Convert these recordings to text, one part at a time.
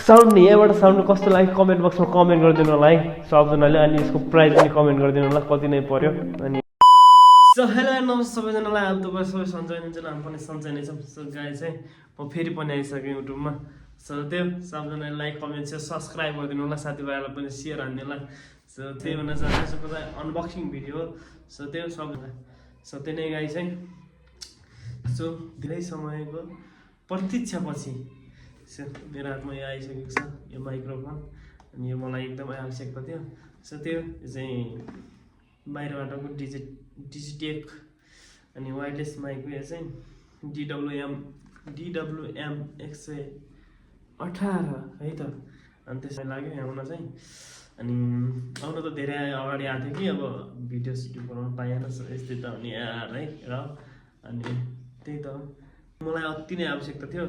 Sound यहाँबाट sound कस्तो लाग्यो कमेन्ट बक्समा कमेन्ट गरिदिनु होला है सबजनाले। अनि यसको प्राइस पनि कमेन्ट गरिदिनु होला कति नै पर्यो। अनि सो हेलो नमस्ते सबैजनालाई, अब तपाईँ सबै सन्चै हुनुहुन्छ, हामी पनि सन्चै नै छौँ। सो गाइस चाहिँ म फेरि पनि आइसकेँ युट्युबमा। सो त्यो सबजनाले लाइक कमेन्ट सेयर सब्सक्राइब गरिदिनु होला, साथीभाइहरूलाई पनि सेयर हान्नु होला। सो त्यही भन्न चाहन्छु चाहिँ अनबक्सिङ भिडियो हो। सो त्यो सबजना सो त्यो नै गाइस चाहिँ सो धेरै समयको प्रतीक्षापछि सो मेरो हातमा यो आइसकेको छ, यो माइक्रोफोन। अनि यो मलाई एकदमै आवश्यकता थियो। सो त्यो चाहिँ बाहिरबाटको डिजिटेक अनि वायरलेस माइक यो चाहिँ DWM 118 है त। अनि त्यसमा लाग्यो आउन चाहिँ। अनि आउनु त धेरै अगाडि आएको थियो कि अब भिडियो सिडियो बनाउनु पाएन, यस्तै त अनि यार है र। अनि त्यही त मलाई अति नै आवश्यकता थियो।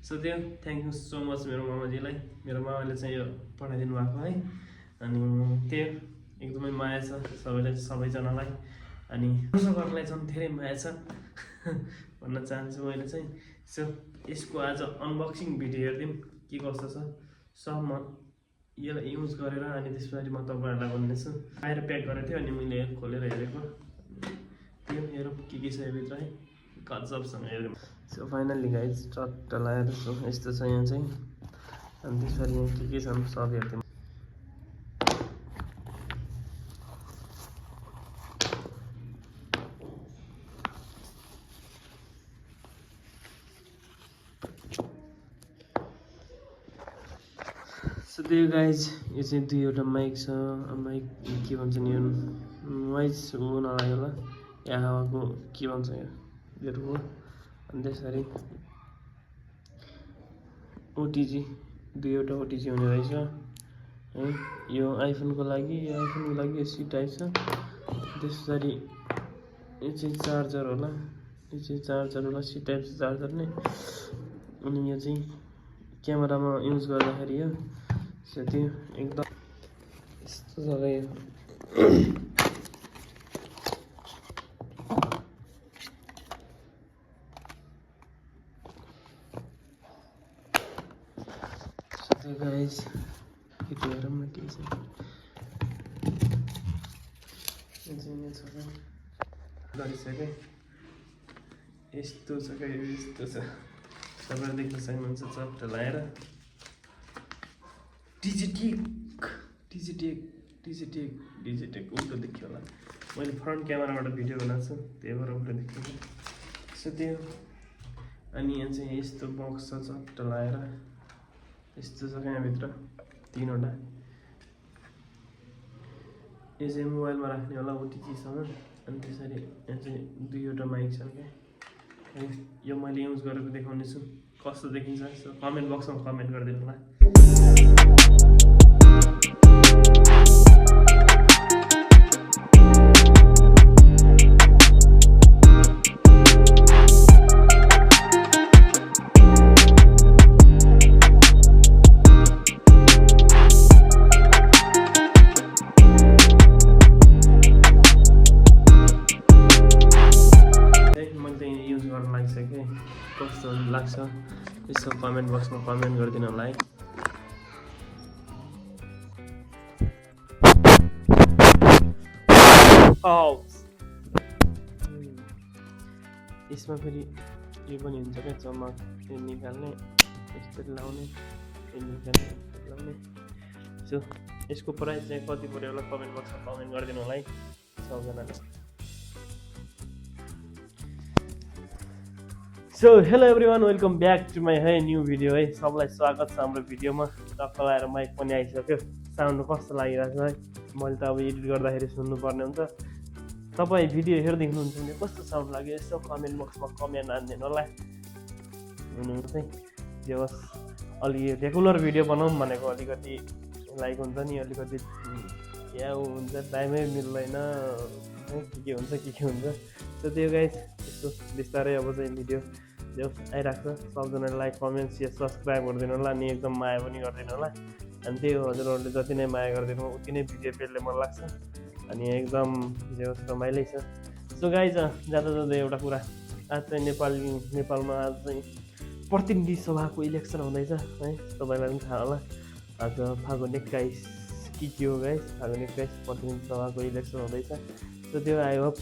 सो त्यो थ्याङ्क यू सो मच मेरो मामाजीलाई, मेरो मामाले चाहिँ यो पठाइदिनु भएको है। अनि त्यो एकदमै माया छ सबैजनालाई। अनि दर्शकहरूलाई झन् धेरै माया छ भन्न चाहन्छु मैले चाहिँ। सो यसको आज अनबक्सिङ भिडियो हेरिदिउँ के कस्तो छ। सब म यसलाई युज गरेर अनि त्यस पछाडि म तपाईँहरूलाई भन्नेछु। बाहिर प्याक गरेको थियो अनि मैले खोलेर हेरेको त्यो हेरौँ के छ योभित्र है, गजबसँग हेरौँ। सो फाइनल्ली गाइज चट्ट लगाएर यस्तो छ यहाँ चाहिँ। अनि त्यस पछाडि यहाँ के छ सब हेरिदिउँ। सो त्यो गाइज यो चाहिँ दुईवटा माइक छ। माइक के भन्छन् यो नोइज हो नलाग्यो होला, या हावाको के भन्छ यो हो। अनि त्यसरी ओटिजी दुईवटा ओटिजी हुने रहेछ है। यो आइफोनको लागि यो सी टाइप छ। त्यस पछाडि यो चाहिँ चार्जर होला, सी टाइप चार्जर नै। अनि यो चाहिँ क्यामेरामा युज गर्दाखेरि यो त्यो एकदम यस्तो छ यो। त्यो गाइस यति हेरौँ न के छ। गरिसकेँ यस्तो छ क्या, यस्तो छ तपाईँले देख्न सक्नुहुन्छ चट्ट लगाएर। डिजिटेक उल्टो देखियो होला, मैले फ्रन्ट क्यामेराबाट भिडियो बनाएको छु त्यही भएर उल्टो देखियो। सो त्यो अनि यहाँ चाहिँ यस्तो बक्स छ चट्ट लगाएर यस्तो छ यहाँभित्र तीनवटा। यो चाहिँ मोबाइलमा राख्ने होला ओटिजीसँग। अनि त्यसरी यहाँ चाहिँ दुईवटा माइक छ क्या। यो मैले युज गरेको देखाउने छु कस्तो देखिन्छ। सो कमेन्ट बक्समा कमेन्ट गरिदिनु होला। कस्तो लाग्छ यसो कमेन्ट बक्समा कमेन्ट गरिदिनु होला है। यसमा फेरि यो पनि हुन्छ क्या चमक, यो निकाल्ने यस्तरी लाउने, यो निकाल्ने लाउने। सो यसको प्राइस चाहिँ कति पऱ्यो होला कमेन्ट बक्समा कमेन्ट गरिदिनु होला है सबजनाले। So hello everyone, welcome back to my है न्यू भिडियो है। सबलाई स्वागत छ हाम्रो भिडियोमा। टक्क लगाएर माइक पनि आइसक्यो। साउन्ड कस्तो लागिरहेको छ है, मैले त अब एडिट गर्दाखेरि सुन्नुपर्ने हुन्छ। तपाईँ भिडियो हेर्दै हुनुहुन्छ भने कस्तो साउन्ड लाग्यो यसो कमेन्ट बक्समा कमेन्ट हानिदिनु होला। हुनुहुन्छ है जे होस्, अलि रेगुलर भिडियो बनाऊँ भनेको अलिकति लाइक हुन्छ नि, अलिकति या हुन्छ टाइमै मिल्दैन के हुन्छ। सो त्यो गाइस यस्तो बिस्तारै अब चाहिँ भिडियो जो आइरहेको छ। सबजनाले लाइक कमेन्ट सेयर सब्सक्राइब गरिदिनु होला। अनि एकदम माया पनि गरिदिनु होला। अनि त्यही हो, हजुरहरूले जति नै माया गरिदिनु उति नै भिडियो पेल्ने मन लाग्छ। अनि एकदम जे होस् रमाइलै छ। सो गाइज जाँदा एउटा कुरा, आज चाहिँ नेपालमा आज चाहिँ प्रतिनिधि सभाको इलेक्सन हुँदैछ है, तपाईँलाई पनि थाहा होला। आज फागुन 21 के हो गाइस, फागुन 21 प्रतिनिधि सभाको इलेक्सन हुँदैछ। सो त्यो आई होप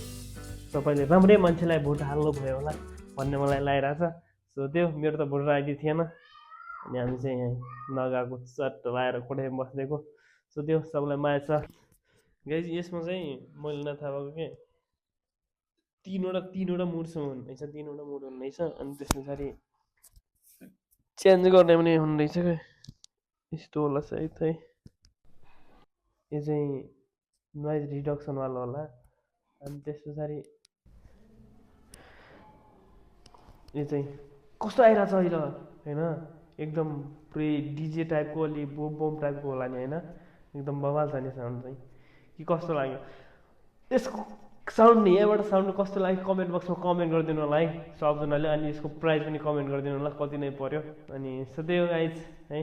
तपाईँले राम्रै मान्छेलाई भोट हाल्नुभयो होला भन्ने मलाई लागिरहेछ। सो त्यो मेरो त भोटर आइडी थिएन, अनि हामी चाहिँ यहाँ नगएको चट्ट लाएर कोठामा बसिदिएको। सो त्यो सबैलाई माया छ गाइस। यसमा चाहिँ मैले नथाहा भएको के तिनवटा मुडसम्म हुँदैछ, तिनवटा मुड हुँदैछ। अनि त्यस पछाडि चेन्ज गर्ने पनि हुँदैछ क्या, यस्तो होला सायद है। यो चाहिँ नोइज रिडक्सनवाला होला। अनि त्यस पछाडि यो चाहिँ कस्तो आइरहेछ अहिले होइन, एकदम पुरै डिजे टाइपको, अलि बोम बोम टाइपको होला नि होइन, एकदम बवाल छ नि साउन्ड चाहिँ। कि कस्तो लाग्यो यसको साउन्ड, यहाँबाट साउन्ड कस्तो लाग्यो कमेन्ट बक्समा कमेन्ट गरिदिनु होला है सबजनाले। अनि यसको प्राइस पनि कमेन्ट गरिदिनु होला कति नै पर्यो। अनि सधैँ गाइज है।